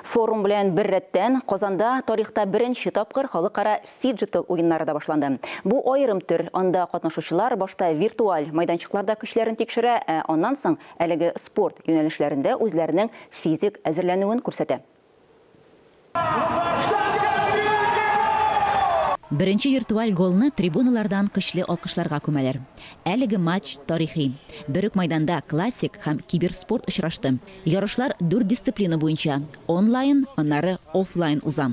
Форум белән беррәттән Казанда тарихта беренче тапкыр халыкара фиджитал уеннары да башланды. Бу аерым төр, анда катнашучылар башта виртуаль майданчыкларда көчләрен тикшерә, ә аннан соң әлеге спорт юнәлешләрендә үзләренең физик әзерләнүен күрсәтә. Беренче виртуаль голны трибуналардан көчле алкышларга күмәләр. Әлеге матч тарихи. Бер үк майданда классик һәм киберспорт очрашты. Ярышлар дүрт дисциплина буенча, онлайн, аннары офлайн уза.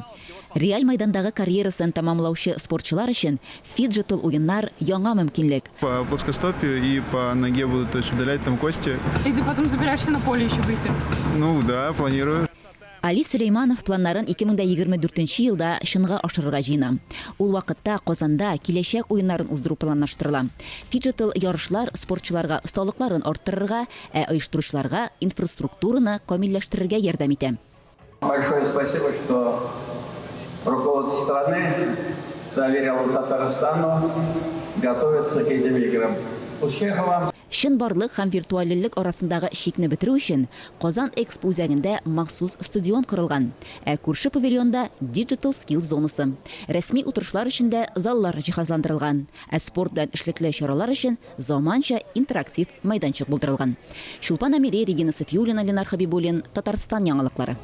Реаль майдандагы карьерасын тәмамлаучы спортчылар өчен фиджитал уеннар, яңа мөмкинлек. По плоскостопию и по ноге будут, то есть удалять там кости. И ты потом собираешься на поле еще выйти? Ну да, планирую. Али Сөләйманов планнарын 2024 елда чынга ашырырга җыена. Ул вакытта Казанда Киләчәк уеннарын уздыру планлаштырыла. Фиджитал ярышлар спортчыларга осталыкларын арттырырга, ә оештыручыларга инфраструктураны камилләштерергә ярдәм итә. Большое спасибо, что руководство страны доверило Татарстану готовиться к этим играм. Успехов вам! Чынбарлык һәм виртуальлелек арасындагы чикне бетерү өчен Казан Экспо үзәгендә махсус стадион корылган, ә күрше павильонда Digital Skills зонасы. Рәсми утырышлар өчен дә заллар җиһазландырылган, ә спорт белән эшлекле чаралар өчен заманча интерактив мәйданчык булдырылган. Чулпан Әмири, Регина Сафиуллина, Ленар Хәбибуллин, Татарстан яңалыклары.